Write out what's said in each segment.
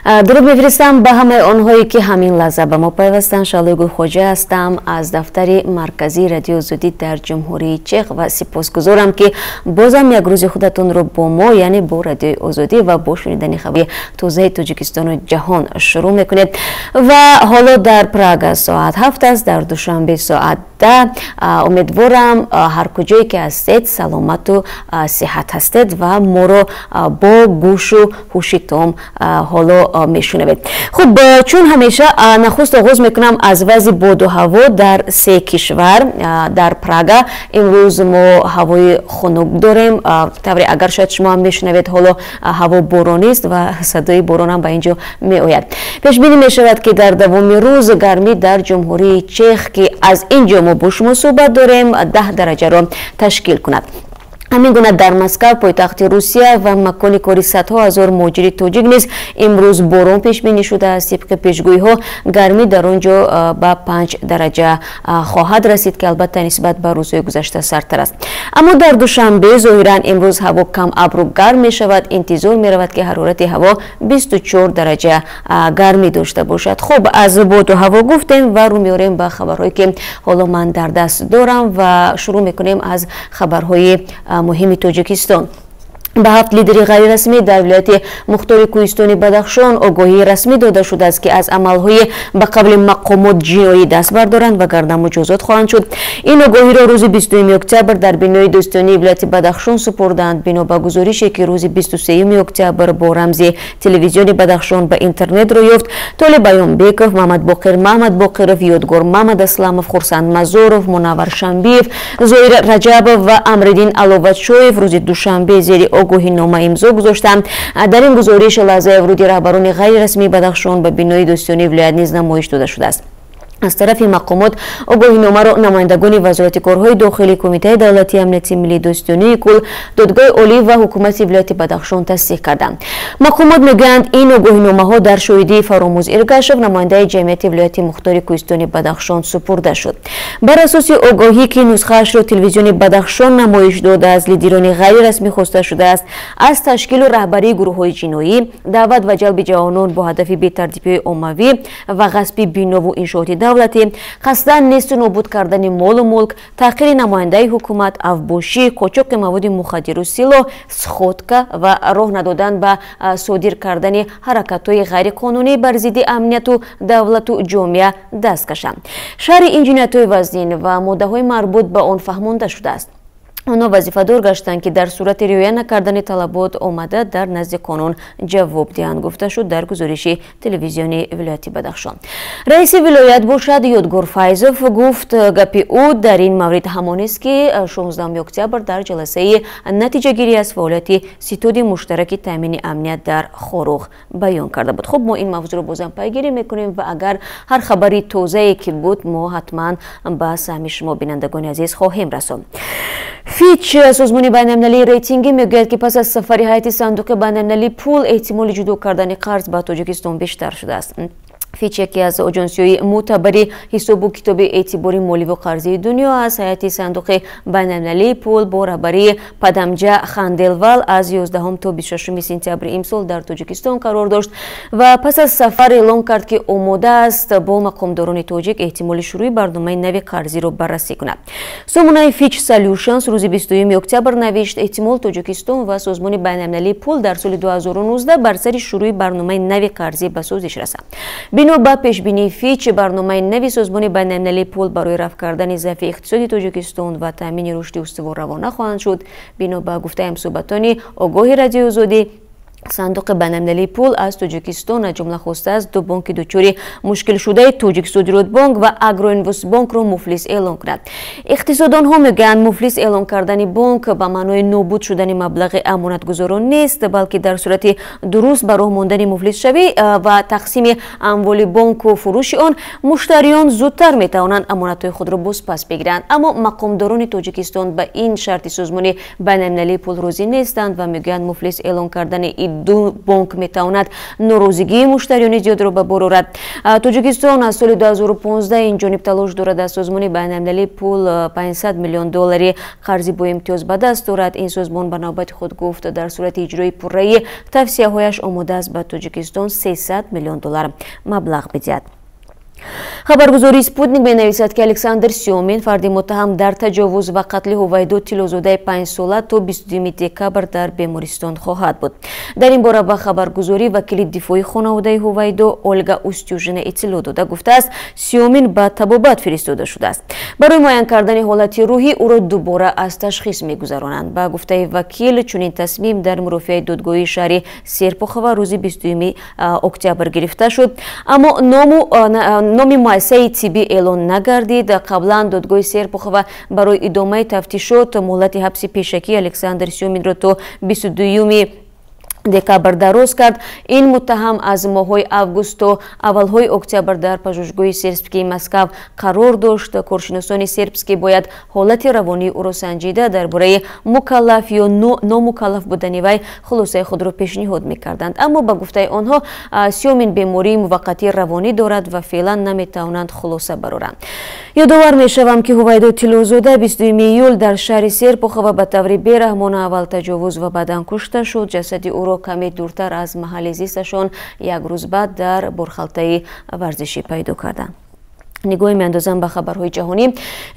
Дуруд мефиристам ба ҳамаи онҳое, ки ҳамин лаҳза ба мо пайвастанд. Шаҳлои Гулхоҷа ҳастам аз дафтари марказии Радиои Озодӣ дар Ҷумҳурии Чех ва сипосгузорам, ки бозам як рӯзи худатонро бо мо, яъне бо Радиои Озодӣ ва бо шунидани хабари тозаи Тоҷикистону ҷаҳон шурӯъ мекунед. Ва ҳоло дар Прага соат 7 аст, дар Душанбе соат 10. Умедворам, ҳар куҷое ки ҳастед, саломату сиҳат ҳастед ва моро бо гӯшу ҳуши том ҳоло мешунавед. Хуб, чун ҳамеша, нахуст оғоз мекунам аз вазъи боду ҳаво дар се кишвар. Дар Прага имрӯз мо ҳавои хунук дорем. Тавре агар шояд шумо ҳам мешунавед, ҳоло ҳаво боронист ва садои боронам ба ин ҷо меояд. Пешбинӣ мешавад, ки дар давоми рӯз гармӣ дар Ҷумҳурии Чех, ки аз ин ҷо мо бо шумо суҳбат дорем, 10 дараҷаро ташкил кунад. Ҳамин гуна дар Москав, пойтахти Русия ва макони кори садҳо ҳазор муҳоҷири тоҷик, низ имрӯз борон пешбинӣ шудааст. Тибқи пешгӯиҳо, гармӣ дар он ҷо ба 5 дараҷа хоҳад расид, ки албатта нисбат ба рӯзҳои гузашта сардтар аст. Аммо дар Душанбе зоҳиран имрӯз ҳаво кам абру гарм мешавад. Интизор меравад, ки ҳарорати ҳаво 24 дараҷа гармӣ дошта бошад. Хуб, аз боду ҳаво гуфтем ва рӯ меорем ба хабарҳое, ки ҳоло ман дар даст дорам, ва шурӯъ мекунем аз хабарҳои муҳими Тоҷикистон. Ба ҳафт лидери ғайрирасмӣ дар вилояти мухтори кӯҳистони Бадахшон огоҳии расмӣ дода шудааст, ки аз амалҳои ба қавли мақомот ҷиноӣ даст бардоранд, вагарна муҷозот хоҳанд шуд. Ин огоҳиро рӯзи 20 октябр дар бинои дӯстонии вилояти Бадахшон супурданд. Бино ба гузорише, ки рӯзи 23 октябр бо рамзи телевизиони Бадахшон ба интернет рӯ ёфт, Толиб Баёнбеков, Маҳмадбоқир Маҳмадбоқиров, Ёдгор Маҳмадасламов, Хурсанд Мазоров, Мунаввар Шамбиев, Зоир Раҷабов ва Амриддин Аловатшоев рӯзи душанбе зери огоҳинома имзо гузоштанд. Дар ин гузориш лаҳзаи вуруди раҳбарони ғайрирасмии Бадахшон ба бинои дӯстонии вилоят низ намоиш дода шудааст. Аз тарафи мақомот огоҳиномаро намояндагони Вазорати корҳои дохилӣ, Кумитаи давлатии амнияти миллӣ, дӯстонии кул, Додгоҳи олӣ ва ҳукумати вилояти Бадахшон тасдиқ карданд. Мақомот мегӯянд, ин огоҳиномаҳо дар шоҳидии Фаромӯз Иргашев, намояндаи ҷамъияти вилояти мухтори кӯҳистони Бадахшон, супурда шуд. Бар асоси огоҳӣ, ки нусхаашро телевизиони Бадахшон намоиш дод, аз лидерони ғайрирасмӣ хоста шудааст, аз ташкилу раҳбарии гурӯҳҳои ҷиноӣ, даъват ва ҷалби ҷавонон бо ҳадафи бетартибиҳои оммавӣ ва ғасби бинову иншооти давлатӣ, қасдан несту нобуд кардани молу мулк, таҳқири намояндаи ҳукумат, авбошӣ, қочоқи маводи мухаддиру силоҳ, сходка ва роҳ надодан ба содир кардани ҳаракатҳои ғайриқонунӣ бар зидди амнияту давлату ҷомеа даст кашанд. Шарҳи ин ҷиноятҳои вазнин ва моддаҳои марбут ба он фаҳмонда шудааст. Онҳо вазифадор гаштанд, ки дар сурати риоя накардани талабот омада дар назди қонун ҷавоб диҳанд, гуфта шуд дар гузориши телевизиони вилояти Бадахшон. Раиси вилоят бошад, Ёдгор Файзов, гуфт, гапи ӯ дар ин маврид ҳамонест, ки 16 октябр дар ҷаласаи натиҷагирӣ аз фаъолияти ситоди муштараки таъмини амният дар Хоруғ баён карда буд. Хуб, мо ин мавзӯъро бозам пайгирӣ мекунем ва агар ҳар хабари тозае ки буд, мо ҳатман ба саҳми шумо, бинандагони азиз, хоҳем расонд. Фич, созмони байналмилалии рейтингӣ, мегӯяд, ки пас аз сафари ҳайати Сандуқи байналмилалии пул эҳтимоли ҷудо кардани қарз ба Тоҷикистон бештар шудааст. Фич яке аз оҷонсиҳои мӯътабари ҳисобу китоби эътибори моливу қарзии дунё аст. Ҳайати Сандуқи байналмилалии пул бо раҳбарии Падамҷа Ханделвал аз 11 то 26 сентябри имсол дар Тоҷикистон қарор дошт ва пас аз сафар эълон кард, ки омода аст бо мақомдорони тоҷик эҳтимоли шурӯи барномаи нави қарзиро баррасӣ кунад. Сомонаи Fitch Solutions рӯзи 22 октябр навишт, эҳтимол Тоҷикистон ва Созмони байналмилалии пул дар соли 2019 бар сари шурӯи барномаи нави қарзӣ ба созиш расанд. Бино ба пешбинии Фич, барномаи нави Созмони байналмилалии пул барои рафъ кардани заъфи иқтисоди Тоҷикистон ва таъмини рушди устувор равона хоҳанд шуд. Бино ба гуфтаи ҳамсӯҳбатони огоҳи Радиои Озодӣ, Сандуқи байналмилалии пул аз Тоҷикистон аз ҷумла хостааст, ду бонки дучори мушкилшудаи Тоҷиксодиротбонк ва Агроинвестбонкро муфлис эълон кунад. Иқтисодонҳо мегӯянд, муфлис эълон кардани бонк ба маънои нобуд шудани маблағи амонатгузорон нест, балки дар сурати дуруст ба роҳ мондани муфлисшавӣ ва тақсими амволи бонку фурӯши он муштариён зудтар метавонанд амонатҳои худро бозпас бигиранд. Аммо мақомдорони Тоҷикистон ба ин шарти Созмони байналмилалии пул розӣ нестанд ва мегӯянд, муфлис эълон кардани ду бонк метавонад норозигии муштариёни зиёдро ба бор орад. Тоҷикистон аз соли 2015 ин ҷониб талош дорад аз Созмони байналмилалии пул 500 миллион доллари қарзи боимтиёз ба даст орад. Ин созмон ба навбати худ гуфт, дар сурати иҷрои пурраи тавсияҳояш омода аст ба Тоҷикистон 300 миллион доллар маблағ бидиҳад. Хабаргузории Спутник менависад, ки Александр Сёмин, фарди муттаҳам дар таҷовуз ва қатли Ҳувайдо Тиллозодаи 5-сола, то 22 декабр дар бемористон хоҳад буд. Дар ин бора ба хабаргузорӣ вакили дифои хонаводаи Ҳувайдо Ольга Устюжина иттилоъ дода, гуфтааст, Сёмин ба табобат фиристода шудааст. Барои муайян кардани ҳолати рӯҳӣ ӯро дубора аз ташхис мегузаронанд. Ба гуфтаи вакил, чунин тасмим дар мурофиаи додгоҳии шаҳри Серпухова рӯзи 22 октябр гирифта шуд, аммо номи муассисаи тиббӣ эълон нагардид. Қаблан додгоҳи Серпухова барои идомаи тафтишот муҳлати ҳабси пешакии Александр Сёминро то 22 декабр дароз кард. Ин муттаҳам аз моҳҳои август то аввалҳои октябр дар пажӯҳишгоҳи Сербскии Москав қарор дошт. Коршиносони сербскӣ бояд ҳолати равонии ӯро санҷида, дар бораи мукаллаф ё номукаллаф будани вай хулосаи худро пешниҳод мекарданд. Аммо ба гуфтаи онҳо, Сёмин бемории муваққатии равонӣ дорад ва феълан наметавонанд хулоса бароранд. Ёдовар мешавам, ки Ҳувайдо Тиллозода 22 июл дар шаҳри Серпухова ба таври бераҳмона аввал таҷовуз ва баъдан кушта шуд. Ҷасади ӯро каме дуртар аз маҳалли зисташон як рӯз баъд дар борхалтаи варзишӣ пайдо карданд. Нигоҳе меандозам ба хабарҳои ҷаҳонӣ.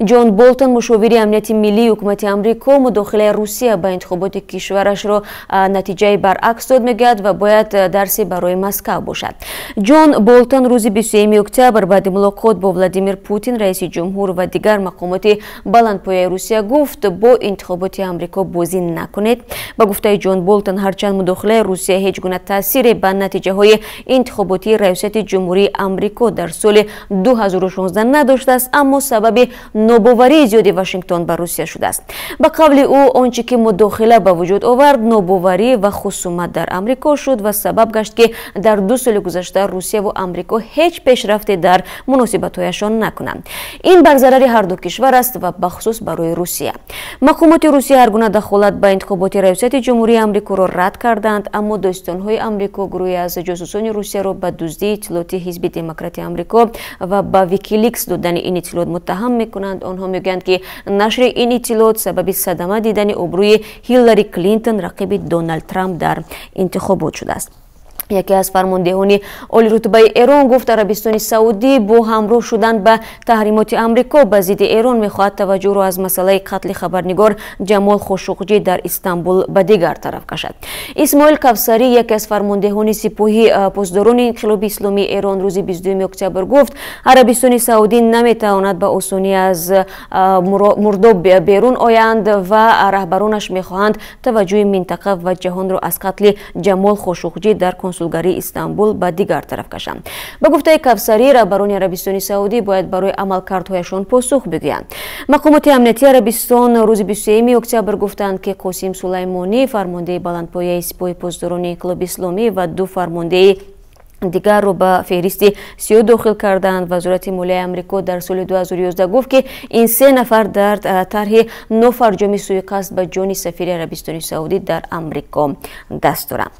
Ҷон Болтон, мушовири амнияти миллии ҳукумати Амрико, мудохилаи Русия ба интихоботи кишварашро натиҷаи баръакс дод мегӯяд ва бояд дарсе барои Москав бошад. Ҷон Болтон рӯзи 23 октябр баъди мулоқот бо Владимир Путин, раиси ҷумҳур, ва дигар мақомоти баландпояи Русия гуфт, бо интихоботи Амрико бозӣ накунед. Ба гуфтаи Ҷон Болтон, ҳарчанд мудохилаи Русия ҳеҷ гуна таъсире ба натиҷаҳои интихоботии раёсати ҷумҳурии Амрико дар соли 2016 надоштааст, аммо сабаби нобоварии зиёди Вашингтон ба Русия шудааст. Ба қавли ӯ, он чӣ ки мудохила ба вуҷуд овард, нобоварӣ ва хусумат дар Амрико шуд ва сабаб гашт, ки дар 2 соли гузашта Русияву Амрико ҳеҷ пешрафте дар муносибатҳояшон накунанд. Ин бар зарари ҳарду кишвар аст ва бахусус барои Русия. Мақомоти Русия ҳар гуна дахолат ба интихоботи раёсати ҷумҳурии Амрикоро рад карданд, аммо дӯстонҳои Амрико гурӯҳе аз ҷосусони Русияро ба дуздии иттилооти Ҳизби Демократи Амрико ва ба Викиликс додани ин иттилоот муттаҳам мекунанд. Онҳо мегӯянд, ки нашри ин иттилоот сабаби садама дидани обрӯи Ҳиллари Клинтон, рақиби Доналд Трамп дар интихобот, шудааст. Яке аз фармондеҳони олирутбаи Эрон гуфт, Арабистони Саудӣ бо ҳамроҳ шудан ба таҳримоти Амрико ба зидди Эрон мехоҳад таваҷҷӯҳро аз масъалаи қатли хабарнигор Ҷамол Хошуқҷӣ дар Истанбул ба дигар тараф кашад. Исмоил Кавсарӣ, яке аз фармондеҳони сипоҳи посдорони инқилоби исломии Эрон, рӯзи 22 октябр гуфт, Арабистони Саудӣ наметавонад ба осонӣ аз мурдоб берун оянд ва раҳбаронаш мехоҳанд таваҷҷӯҳи минтақа ва ҷаҳонро аз қатли Ҷамол Хошуқҷӣ дар консулгарии Истанбул ба дигар тараф кашанд. Ба гуфтаи Кавсарӣ, раҳбарони Арабистони Саудӣ бояд барои амалкардҳояшон посух бигӯянд. Мақомоти амниятии Арабистон рӯзи 23 октябр гуфтанд, ки Қосим Сулаймонӣ, фармондеҳи баландпояи сипоҳи посдорони инқилоби исломӣ, ва ду фармондеҳи дигарро ба феҳристи сиёҳ дохил карданд. Вазорати молияи Амрико дар соли 2011 гуфт, ки ин се нафар дар тарҳи нофарҷоми суиқасд ба ҷони сафири Арабистони Саудӣ дар Амрико даст доранд.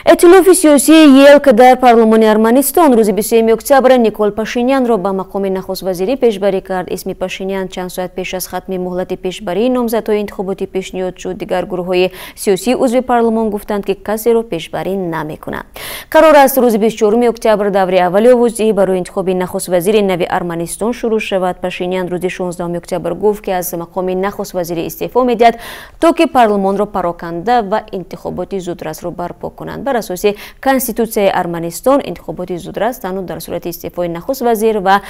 Эътилофи сиёсии Елк дар парлумони Арманистон рӯзи 23 октябр Никол Пашинянро ба мақоми нахуствазирӣ пешбарӣ кард. Исми Пашинян чанд соат пеш аз хатми муҳлати пешбарии номзадҳои интихоботӣ пешниҳод шуд. Дигар гурӯҳҳои сиёсии узви парлумон гуфтанд, ки касеро пешбарӣ намекунанд. Қарор аст, рӯзи 24 октябр даври аввали овоздиҳӣ барои интихоби нахуствазири нави Арманистон шурӯъ шавад. Пашинян рӯзи 16 октябр гуфт, ки аз мақоми нахуствазирӣ истеъфо медиҳад, то ки парлумонро пароканда ва интихоботи зудрасро барпо кунанд. Бар асоси конститутсияи Арманистон, интихоботи зудрас танҳо дар сурати истеъфои нахуствазир ва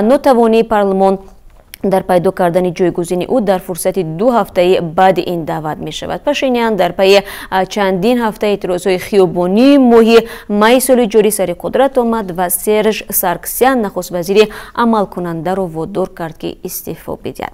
нотавонии парлумон дар пайдо кардани ҷойгузини ӯ дар фурсати 2 ҳафтаи баъди ин даъват мешавад. Пашинян дар пайи чандин ҳафта эътирозҳои хиёбонии моҳи майи соли ҷорӣ сари қудрат омад ва Серж Сарксян, нахуствазири амалкунандаро, водор кард, ки истеъфо бидиҳад.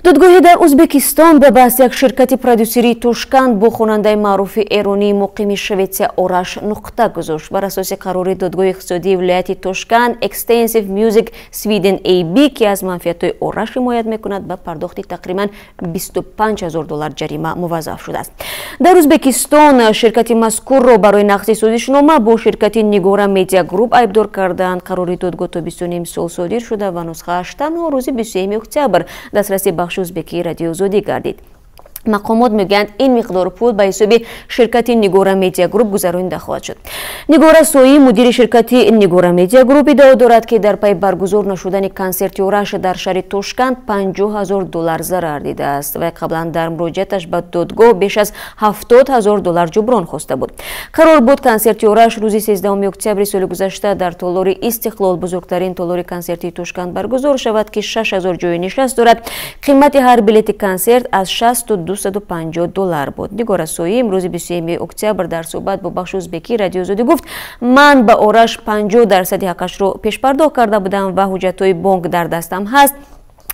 Додгоҳе дар Ӯзбекистон ба баҳси як ширкати продюсерии Тошканд бо хонандаи маъруфи эронии муқими Шветсия Ораш нуқта гузошт. Бар асоси қарори додгоҳи иқтисодии вилояти Тошканд, Extensive Music Sweden AB, ки аз манфиатҳои Ораш ҳимоят мекунад, ба пардохти тақрибан 25 ҳазор доллар ҷарима муваззаф шудааст. Дар Ӯзбекистон ширкати мазкурро барои нақзи созишнома бо ширкати Нигора Медиа Груп айбдор карданд. Қарори додгоҳ то 29 сол содир шуда ва нусхааш танҳо рӯзи 23 октябр дастраси бахши ӯзбекии Радиои Озодӣ гардид. Мақомот мегӯянд, ин миқдор пул ба ҳисоби ширкати Нигора Медиа Груп гузаронида хоҳад шуд. Нигора Соим, мудири ширкати Нигора Медиа Груп, иддао дорад, ки дар пайи баргузор нашудани консерти Ораш дар шаҳри Тошканд 50 ҳазор доллар зарар дидааст. Вай қаблан дар муроҷиаташ ба додгоҳ беш аз 70 ҳазор доллар ҷуброн хоста буд. Қарор буд консерти Ораш рӯзи 13 октябри соли гузашта дар толори Истиқлол, бузургтарин толори консертии Тошканд, баргузор шавад, ки 6 ҳазор ҷои нишаст дорад. Қимати ҳар билети консерт аз 6 то 250 доллар буд. Нигора Соим рӯзи 23 октябр дар суҳбат бо бахши ӯзбекии Радиои Озодӣ гуфт: «Ман ба Ораш 50 дарсади ҳаққашро пешпардохт карда будам ва ҳуҷҷатҳои бонк дар дастам ҳаст.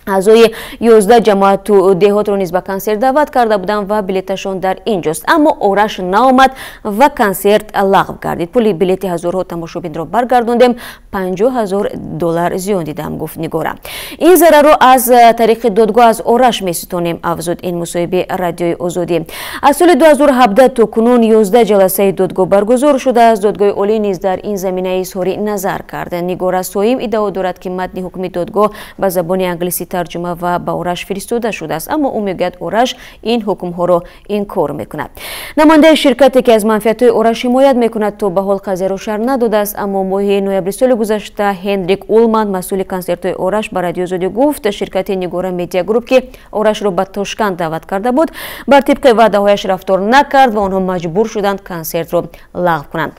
Аъзои 11 ҷамоату деҳотро низ ба консерт даъват карда будам ва билеташон дар ин ҷост. Аммо Ораш наомад ва консерт лағв гардид. Пули билети ҳазорҳо тамошобинро баргардондем, 50 ҳазор доллар зиён дидам», гуфт Нигора. «Ин зарарро аз тариқи додгоҳ аз Ораш меситонем», афзуд ин мусоҳиби Радиои Озодӣ. Аз соли 2017 то кунун 11 ҷаласаи додгоҳ баргузор шудааст. Додгоҳи олӣ низ дар ин замина изҳори назар кард. Нигора Соим иддао дорад, ки матни ҳукми додгоҳ ба забони англисӣ тарҷума ва ба Ораш фиристода шудааст, аммо ӯ мегӯяд, Ораш ин ҳукмҳоро инкор мекунад. Намояндаи ширкате, ки аз манфиатҳои Ораш ҳимоят мекунад, то ба ҳол қазияро шарҳ надодааст. Аммо моҳи ноябри соли гузашта Ҳенрик Улман, масъули консертҳои Ораш, ба Радиои Озодӣ гуфт, ширкати Нигора Медиа Груп, ки Орашро ба Тошканд даъват карда буд, бар тибқи ваъдаҳояш рафтор накард ва онҳо маҷбур шуданд консертро лағв кунанд.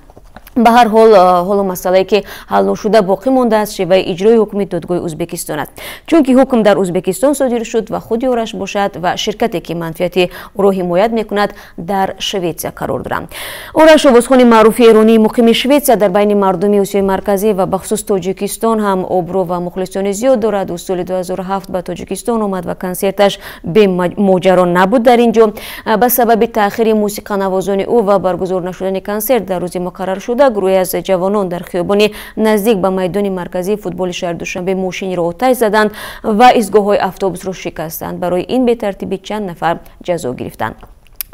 Ба ҳар ҳол, ҳоло масъалае, ки ҳалношуда боқӣ мондааст, шеваи иҷрои ҳукми додгоҳи Ӯзбекистон аст, чунки ҳукм дар Ӯзбекистон содир шуд ва худи Ораш бошад ва ширкате, ки манфиати ӯро ҳимоят мекунад, дар Шветсия қарор доранд. Ораш, овозхони маъруфи эронии муқими Шветсия, дар байни мардуми Осиёи Марказӣ ва бахусус Тоҷикистон ҳам обрӯ ва мухлисони зиёд дорад. Ӯ соли 2007 ба Тоҷикистон омад ва консерташ бемоҷаро набуд. Дар ин ҷо ба сабаби таъхири мусиқанавозони ӯ ва баргузор нашудани консерт дар рӯзи муқарраршуда, гурӯҳе аз ҷавонон дар хиёбони наздик ба майдони марказии футболи шаҳри Душанбе мошинеро оташ заданд ва истгоҳҳои автобусро шикастанд. Барои ин бетартибӣ чанд нафар ҷазо гирифтанд.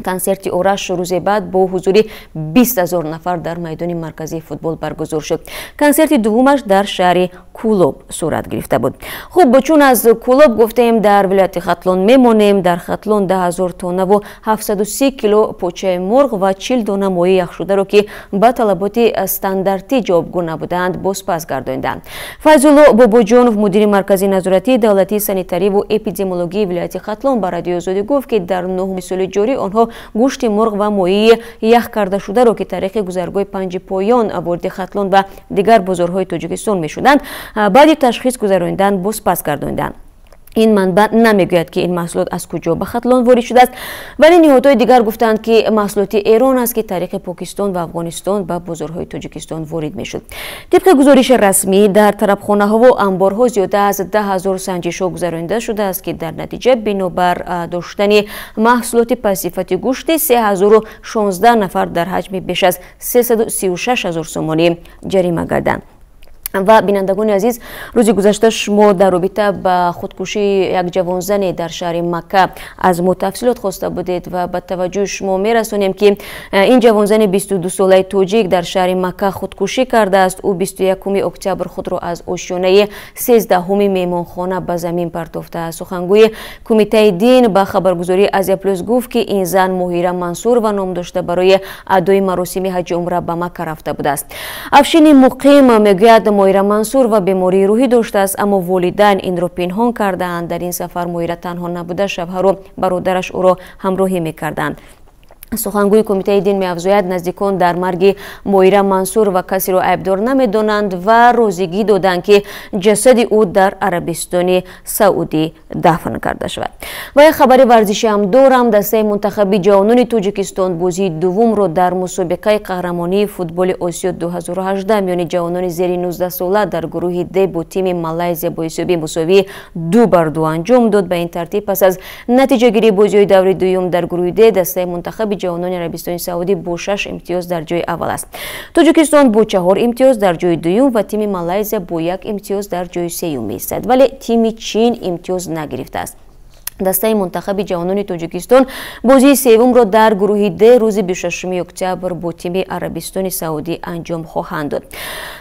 Консерти Ораш рӯзе баъд бо ҳузури 20 ҳазор нафар дар майдони марказии футбол баргузор шуд. Консерти дуввумаш дар шаҳри Кӯлоб сурат гирифта буд. Хуб, чун аз Кӯлоб гуфтем, дар вилояти Хатлон мемонем. Дар Хатлон 10 000 тоннаву 730 кило почаи мурғ ва 40 дона моҳии яхшударо, ки ба талаботи стандартӣ ҷавобгӯ набуданд, бозпас гардонидаанд. Файзулло Бобоҷонов, мудири Маркази назоратии давлатии санитариву эпидемиологии вилояти Хатлон, ба Радиои Озодӣ гуфт, ки дар 9 соли ҷорӣ онҳо гӯшти мурғ ва моҳии ях кардашударо, ки тариқи гузаргоҳи Панҷи Поён вориди Хатлон ва дигар бозорҳои Тоҷикистон мешуданд, баъди ташхис гузаронидан бозпас гардониданд. Ин манбаъ намегӯяд, ки ин маҳсулот аз куҷо ба Хатлон ворид шудааст, вале ниҳодҳои дигар гуфтанд, ки маҳсулоти Эрон аст, ки тариқи Покистон ва Афғонистон ба бозорҳои Тоҷикистон ворид мешуд. Тибқи гузориши расмӣ, дар тарабхонаҳову амборҳо зиёда аз 10 000 санҷишҳо гузаронида шудааст, ки дар натиҷа бинобар доштани маҳсулоти пастсифати гӯшти 3016 нафар дар ҳаҷми беш аз 336 ҳазор сомонӣ ҷарима гарданд. Ва, бинандагони азиз, рӯзи гузашта шумо дар робита ба худкушии як ҷавонзане дар шаҳри Макка аз мо тафсилот хоста будед ва ба таваҷҷӯҳи шумо мерасонем, ки ин ҷавонзани 22-солаи тоҷик дар шаҳри Макка худкушӣ кардааст. Ӯ 21 октябр худро аз ошёнаи 13-уми меҳмонхона ба замин партофтааст. Сухангӯи кумитаи дин ба хабаргузории Азия Плюс гуфт, ки ин зан Моҳира Мансурова ном дошта, барои адои маросими ҳаҷи умра ба Макка рафта будааст. Афшини Муқим мегӯяд, Моҳира Мансурова бемории рӯҳӣ доштааст, аммо волидайн инро пинҳон кардаанд. Дар ин сафар Моҳира танҳо набуда, шавҳару бародараш ӯро ҳамроҳӣ мекарданд. Сухангӯи кумитаи дин меафзояд, наздикон дар марги Моира Мансур ва касеро айбдор намедонанд ва розигӣ доданд, ки ҷасади ӯ дар Арабистони Саудӣ дафн карда шавад. Ва як хабари варзишӣ ҳам дорам. Дастаи мунтахаби ҷавонони Тоҷикистон бозии дуввумро дар мусобиқаи қаҳрамонии футболи Осиё 2018 миёни ҷавонони зери 19 сола дар гурӯҳи Д бо тими Малайзия бо ҳисоби мусовии 2-2 анҷом дод. Ба ин тартиб, пас аз натиҷагирии бозиҳои даври дуюм дар гурӯҳи Д, дастаи мунтахаби ҷавонони Арабистони Саудӣ бо 6 имтиёз дар ҷои аввал аст. Тоҷикистон бо 4 имтиёз дар ҷои дуюм ва тими Малайзия бо 1 имтиёз дар ҷои сеюм меистад, вале тими Чин имтиёз нагирифтааст. Дастаи мунтахаби ҷавонони Тоҷикистон бозии севумро дар гурӯҳи Д рӯзи 26 октябр бо тими Арабистони Саудӣ анҷом хоҳанд дод.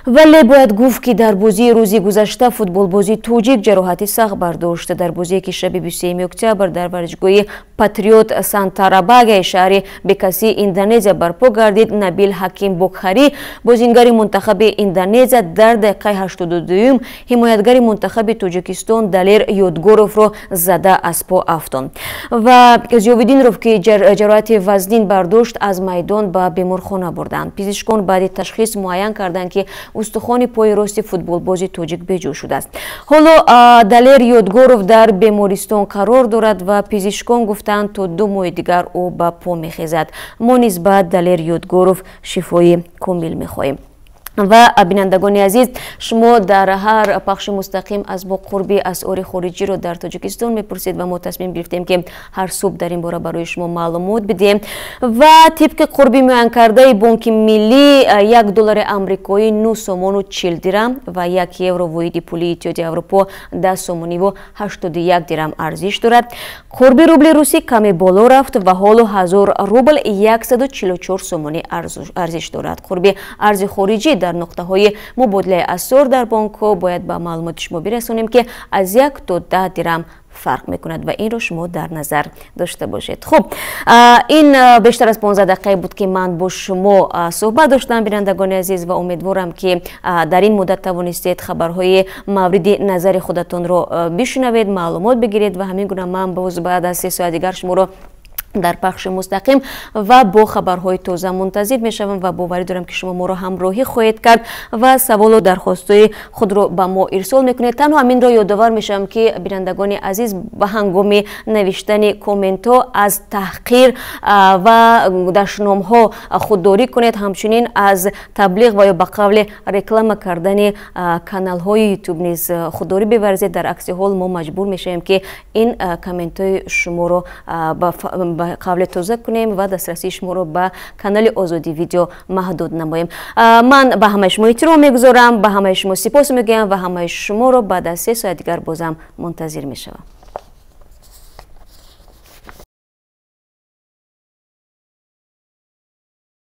Вале бояд гуфт, ки дар бозии рӯзи гузашта футболбози тоҷик ҷароҳати сахт бардошт. Дар бозие, ки шаби 23 октябр дар варзишгоҳи Патриот Сантарабагаи шаҳри Бекасии Индонезия барпо гардид, Набил Ҳаким Бокхарӣ, бозингари мунтахаби Индонезия, дар дақиқаи 82 ҳимоятгари мунтахаби Тоҷикистон Далер Ёдгоровро зада аз по афтонд ва Зиёвиддинров, ки ҷароҳати вазнин бардошт, аз майдон ба беморхона бурданд. Пизишкон баъди ташхис муайян карданд, ки устухони пои рости футболбози тоҷик беҷо шудааст. Ҳоло Далер Ёдгоров дар бемористон қарор дорад ва пизишкон гуфтанд, то 2 моҳи дигар ӯ ба по мехезад. Мо низ ба Далер Ёдгоров шифои комил мехоҳем. Ва бинандагони азиз, шумо дар ҳар пахши мустақим аз мо қурби асъори хориҷиро дар Тоҷикистон мепурсед ва мо тасмим гирифтем, ки ҳар субҳ дар ин бора барои шумо маълумот бидиҳем. Ва тибқи қурби муайянкардаи Бонки Миллӣ, 1 доллари амрикоӣ 9 сомону 40 дирам ва 1 евро воҳиди пулии Иттиҳоди Аврупо 10 сомониву 81 дирам арзиш дорад. Қурби рубли русӣ каме боло рафт ва ҳоло 1000 рубл 144 сомонӣ арзиш дорад. Қурби арзи хориҷӣ дар нуқтаҳои мубодилаи асъор дар бонкҳо, бояд ба маълумоти шумо бирасонем, ки аз 1 то 10 дирам фарқ мекунад ва инро шумо дар назар дошта бошед. Хуб, ин бештар аз 15 дақиқае буд, ки ман бо шумо суҳбат доштам, бинандагони азиз, ва умедворам, ки дар ин муддат тавонистед хабарҳои мавриди назари худатонро бишунавед, маълумот бигиред. Ва ҳамин гуна ман боз баъд аз 3 соат дигар шуморо дар пахши мустақим ва бо хабарҳои тоза мунтазир мешавам ва боварӣ дорам, ки шумо моро ҳамроҳӣ хоҳед кард ва саволу дархостҳои худро ба мо ирсол мекунед. Танҳо ҳаминро ёдовар мешавам, ки бинандагони азиз, ба ҳангоми навиштани комментҳо аз таҳқир ва дашномҳо худдорӣ кунед, ҳамчунин аз таблиғ ва ё ба қавли реклама кардани каналҳои Ютуб низ худдорӣ биварзед. Дар акси ҳол мо маҷбур мешавем, ки ин комментҳои шуморо ба қавле тоза кунем ва дастрасии шуморо ба канали Озодӣ Видео маҳдуд намоем. Ман ба ҳамаи шумо эҳтиром мегузорам, ба ҳамаи шумо сипос мегӯям ва ҳамаи шуморо баъд аз 3 соат дигар бозам мунтазир мешавам.